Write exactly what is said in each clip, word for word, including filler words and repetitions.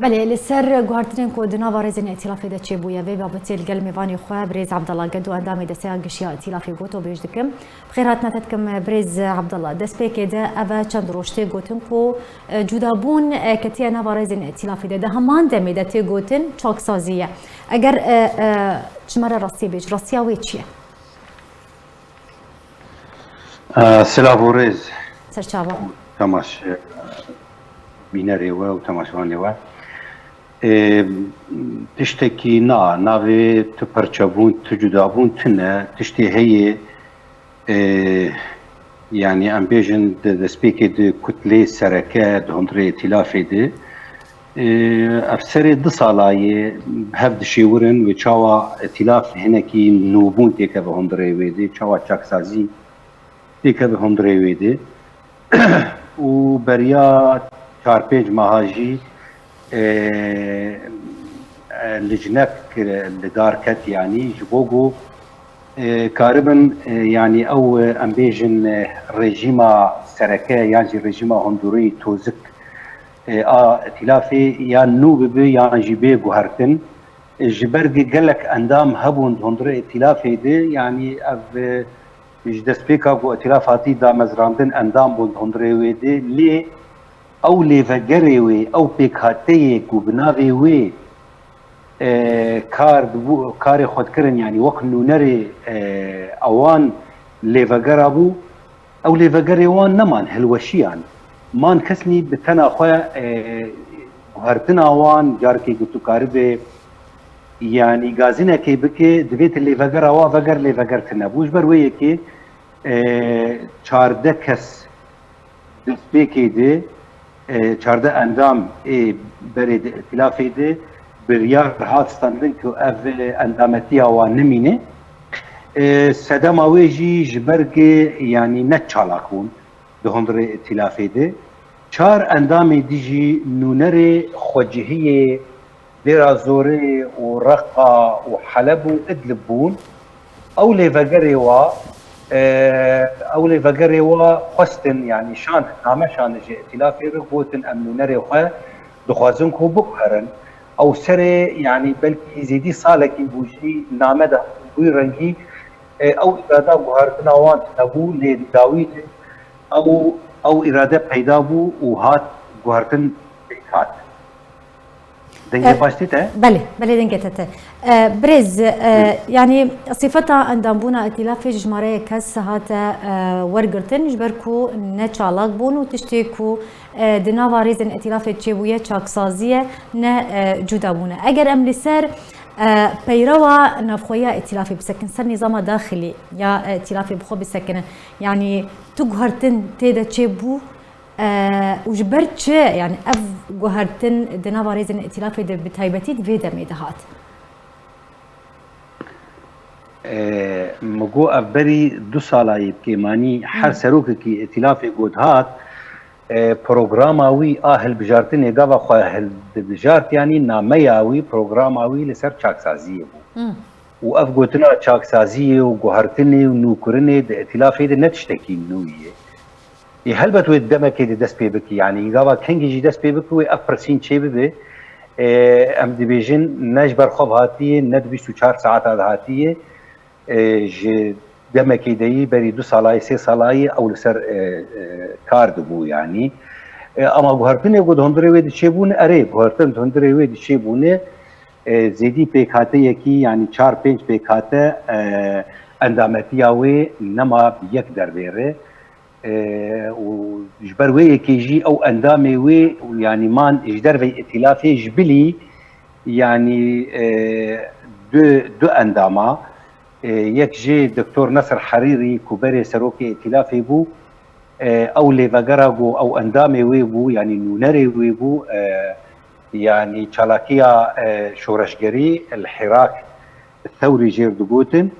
Belê, li ser guhertinên ku di nava rêzên îtîlafê de çêbûye, vê babetê li gel mêvanê xwe birêz Abdullah Gedo, endamê Desteya Giştî ya Îtîlafê, gotobêj dikim. Bi xêr hatina te dikim, birêz Abdullah. Destpêkê de ev e çend roj tê gotin ku, e, cudabûn, e, ketiye nava rêzên îtîlafê de. Di heman demê de tê gotin çaksazî ye. Eger, e, e, ji me re rastiyê bêj, rastiya wê çi ye? E, silav û rêz. Serçava. Temaş, e, bînerê we û temaşevanê we. E, tiştekî na, navê tu perçebûn, tu cudabûn tune, tiştê heye, e, yanî em bêjin di destpêkê di kutlê sereke, di hundirê îtîlafê de, e, ev serê du sala ye hev dişêwirin, wê çawa îtîlaf hinekî nûbûn têkeve hundirê wê de, çawa çaksazî têkeve hundirê wê de. Û beriya çar pênc meha jî, e, e, licnek li dar ket, yanî ji bo ku, e, karibin, e, yanî ew, e, em bêjin, e, rejîma sereke yan jî rejîma hundirî tozik, e, a îtîlafê yan nû bibe yan jî bê guhertin. E, ji ber ku gelek endam hebûn di hundirê îtîlafê de, yanî ev, e, ji destpêka ku îtîlaf hatî damezrandin endam bûn di hundirê wê de, lê ew lêvegerê wê, ew pêkhateyê ku bi navê wê, e, kar dibû, karê xwe dikirin, yanî wek nûnerê, e, ewan lêvegera bû, ew lêvegerê wan neman, hilweşiyan. Man kesnî bi tena xwe, e, guhertina wan, carekê ku tu karibê, yanî gazînekê bike, divê tu lêvegera wa veger, lêveger tune bû. Ji ber wê yekê, e, çardeh kes destpêkê de, e, çardeh endam ê berê di îtîlafê de biryar hat standin ku ev endametiya wan nemîne. E, sedema wê jî ji ber ku, yanî ne çalak bûn di hundirê îtîlafê de. Çar endamê dî jî nûnerê xwecihiyê Dêra Zorê û Reqa û Heleb û Idlib bûn. Ew lêvegerê wa, e, ew lêvegerê wa xwestin, yanî şand, name şandin ji îtîlafê re, gotin, em nûnerê xwe dixwazin ku biguherin. Ew serê, yanî belkî zêdî salekî bû jî name de bûyî rengî, e, ew îrada guhertina wan tune bû, lê di dawî de ew, ew îrade peyda bû û hat guhertin pêk hat. Dengê baş tê te? Belê, belê, dengê te te. E, birêz, e, yanî sifeta endambûna îtîlafê ji jimareyê kes hate, e, wergirtin, ji ber ku ne çalak bûn û tiştê ku, e, di nava rêzên îtîlafê çêbûye çaksazî ye, ne, e, cuda bûne. Eger em li ser, e, peyrewa navxweyiya îtîlafê bisekin, ser nîzama daxilî ya, e, îtîlafê bi xwe bisekinin, yanî tu guhertin tê de çêbû, e, û ji ber çi, yanî ev guhertin di nava rêzên îtîlafê de bi taybetî di vê demê de hat? E, min got ev berî du sala yê bi kêmanî her serokekî îtîlafê ku dihat, e, programa wî a hilbijartinê gava xwe hildibijart, yanî nameya wî, programa wî li ser çaksaziyê bû. Û ev gotina çaksaziyê û guhertinê û nûkirinê di îtîlafê de ne tiştekî nû ye. Ê, helbet wê demekê de dest pê bike, yanî gava kengî jî dest pê bike, wê ev pirsîn çê bibe. Ê, em dibêjin ne ji ber xwe ve hatiye, ne di bîst û çar saeta de hatiye. Ê, ji demekê de yî, berî du salayê, sê salayê ew li ser, e, e, kar dibû, yanî. E, ama guhertinê ku di hundirê wê de çêbûn, erê, guhertin di hundirê wê de çêbûne, e, zêdî pêkhateyekî, yanî çar pênc pêkhate, e, endametiya wê nema bi yek dervê re. E, û ji ber wê yekê jî ew endamê wê, yanî man ji dervey îtîlafê ji bilî, yanî, e, du, du endama, e, yek jê Doktor Nesir Herîrî ku berê serokê îtîlafê bû, e, ew lêvegera ku ew endamê wê bû, yanî nûnerê wê bû, e, yanî çalakiya, e, şoreşgerî li Hîrak Thewrî jêr digotin.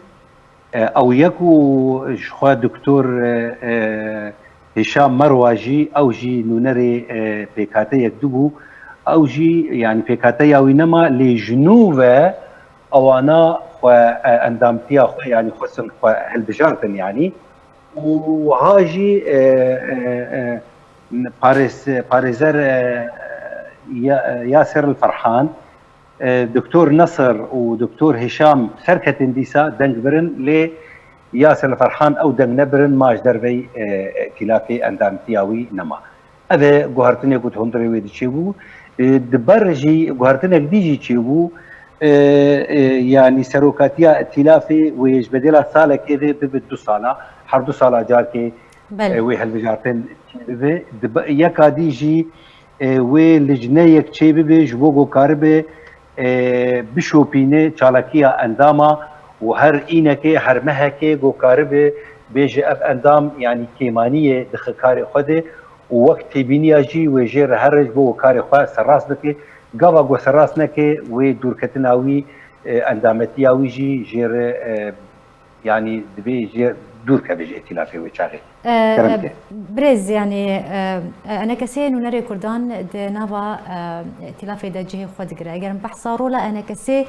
E, ew yek û ji xwe Doktor, e, e, Hişam Merwa jî, ew jî nûnerê, e, pêkhateyek dibû. Ew jî, yanî pêkhateya wî nema, lê ji nû ve ewana xwe, e, endamtiya xwe, yanî xwestin xwe hilbijartin, yanî. Û wiha jî, e, e, e, parêz-, parêzer, e, Ya-, Yasir El Ferhan, e, Doktor Nasir û Doktor Hişam serketin dîsa deng birin, lê Yasir El Ferhan ew deng nebirin, ma ji dervey, e, îtîlafê endamtiya wî nema. Ev e guhertinê ku di hundirê wê de çêbû. E, di ber jî guhertinek dî jî çêbû. E, e, yanî serokatiya îtîlafê wê ji bedêla salekê ve bibe du sala, her du sala carkê, Belê. e, wê hilbijartin bibe. Di be-, yeka dî jî, e, wê licneyek çêbibe ji bo ku karibe, e, bişopîne çalakiya endama û her înekê, her mehekê ku karibe bêje ev endam, yanî kêmaniyê dixe karê xwe de û wek têbîniya jî wê jê re here ji bo ku karê xwe serrast bike. Gava ku serrast neke, wê dûrketina wî, e, endametiya wî jî jê re, e, yanî divê jê dûr keve ji îtîlafê wê çaxê. E, Kerem e, ke. Birêz, yanî, e, e, enekesê nûnerê Kurdan di nava, e, îtîlafê de cihê xwe digire. Eger em behsa rola enekesê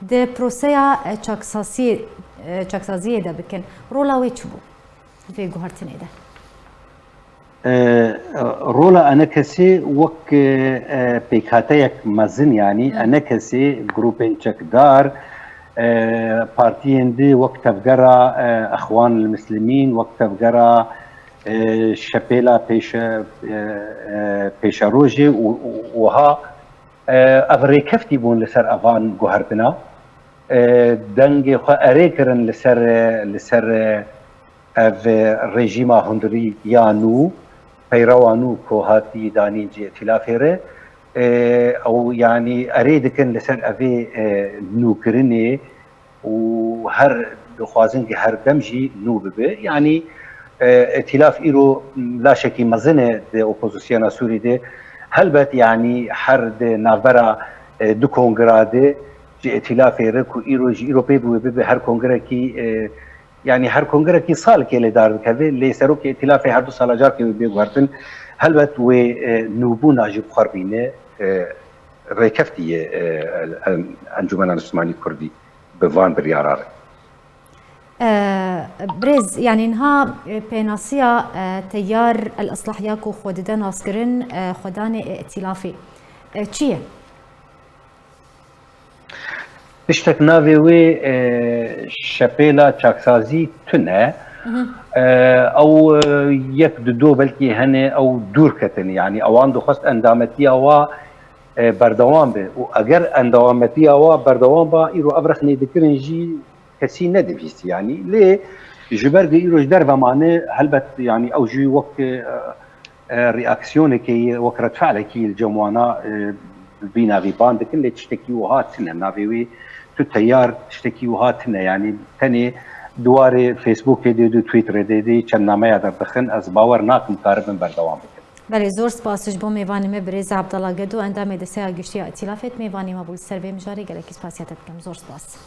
di proseya, e, çaksasiyê, e, çaksaziyê de bikin, rola wê çi bû? Vê guhertinê de. E, rola enekesê wek, e, e, pêkhateyek mezin, yanî Hı. enekesê, grûpên çekdar, e, partiyên di wek tevgera, e, Exwan el Mislimîn, wek tevgera, e, Şepêla Pêşe-, e, e, Pêşerojê û, û, û wiha, e, ev rêkeftî bûn li ser evan guhertina. E, dengê xwe erê kirin li ser, li ser, e, ev rejîma hundirî ya nû, peyrewa nû ku hatî danîn ji îtîlafê re, e, ew yanî erê dikin li ser evê, e, nûkirinê û her dixwazin ki her dem jî nû bibe. Yanî, e, îtîlaf îro laşekî mezin e di opozisyona Sûrî de. Helbet yanî her di navbera, e, du kongira de ji îtîlafê re ku îro ji îro pê bûye bibe her kongirekî, e, Yanî her kongirekî salkê lê dar dikeve, lê serokê îtîlafê her du sala carkê wê bê guhertin. Helbet wê, e, nûbûna jî bi xwe re bîne, e, rêkeftî yê, e, el-, el-, Encûmena Niştimanî Kurdî bi van biryara re. E, Birêz, yanî niha, e, pênasiya, e, Teyar El Islahya ku xwe dide naskirin, e, xwedanê, e, îtîlafê, e, çi ye? Tiştek navê wê, e, şepêla çaksazî tune. Mhm. E, ew, e, yek di do belkî hene ew dûr ketin. Yanî ewan dixwest endametiya wa, e, berdewam be. Û eger endametiya wa berdewam ba, îro ev rexnê dikirin jî kesî nedivîst. Yanî lê ji ber ku îro ji derve mane, helbet yanî ew jî wek, e, e, reaksiyonekê ye, wek redfe'lekî li cem wana, e, bi vî navî ban dikin, lê tiştekî wiha tine. Navê wê tu teyar tiştekî wiha tine. Yanî tenê di warê Facebookê de, di Twitterê de, de çend nameya derdixin, ez bawer nakim karibin berdewam bikin. Belê, zor spas ji bo mêvanê me birêz Abdallah Gedo, endamê Desteya Giştî ya Îtîlafê, mêvanê me bû li ser vê mijarê, gelekî spasiya te dikim. Zor spas.